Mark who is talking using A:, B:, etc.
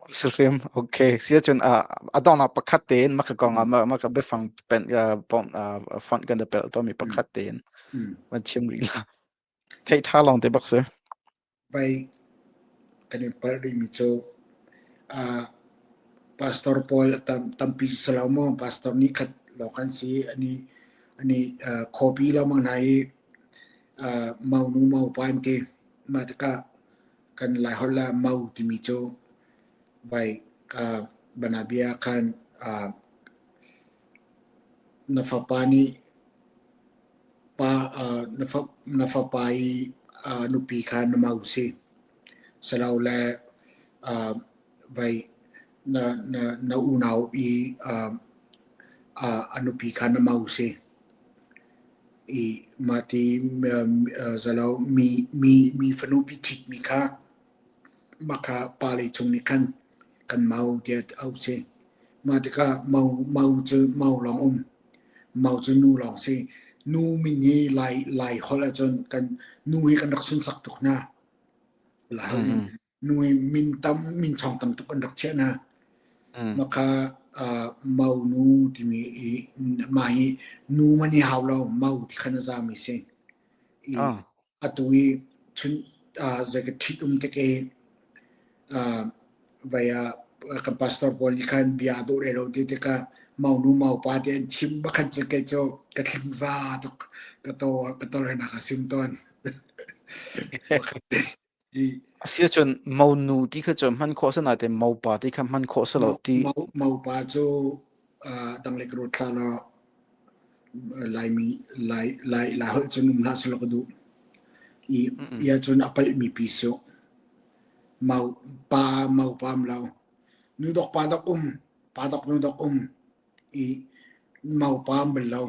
A: Si hrim. Okay. Si ahcun a donghnak pakhat tein maka kong ah maka biafang pen font kan da pel tomi pakhat tein van chim rih la. Theih ṭha lawng te bak si.
B: Vai kan i palh rihmi cu pastor pawl tampi si lo maw pastor nih khat lawng kan si ani ani khuapi lengmang hna i maunu maupa an ti. Mah tikah kan Laiholh ah mau timi cu vai banabia khan na fapa nih pa na fapa i nupi kha na mau si. Silole vai na na na unau i a nupi kha na mau si. I mahti zalo mi mi mi fanu pi ṭhitmi kha mah kha pale chung nih khan kan mau tiah auh si. Mah tikah mau mau cu mau lawng um. Mau cu nu lawng si. Nu min hi Lai Lai holh ahcun kan nu hi kan rak sunsak tuk hna. Lai holh in nu hi min tam min chong tam tuk an rak chiah hna. Mah kha mau nu timi i mah hi nu man i hau lo mau ti khan a zami si. I atu i chun zei ka ṭhit um tik i vai ah kan pastor pawl nih khan bia dawh re lo ti tikah maunu maupa ti an chim bakhat cu kei cu ka thling za tuk ka to ka tolrenak a sim tawn.
A: Asiahcun monu ti kha cu hman khawh a si nain mopa ti kha hman khawh a si lo ti.
B: Mopa cu danglei ka ruat hlah law Laimi Lai Lai Lai holh cun um hlah selaw ka duh. I ia cun a palhmi pi su. Mau pa mau pam lo. Nu dok pa dok um, pa dok nu dok um. I mau pam bal lo.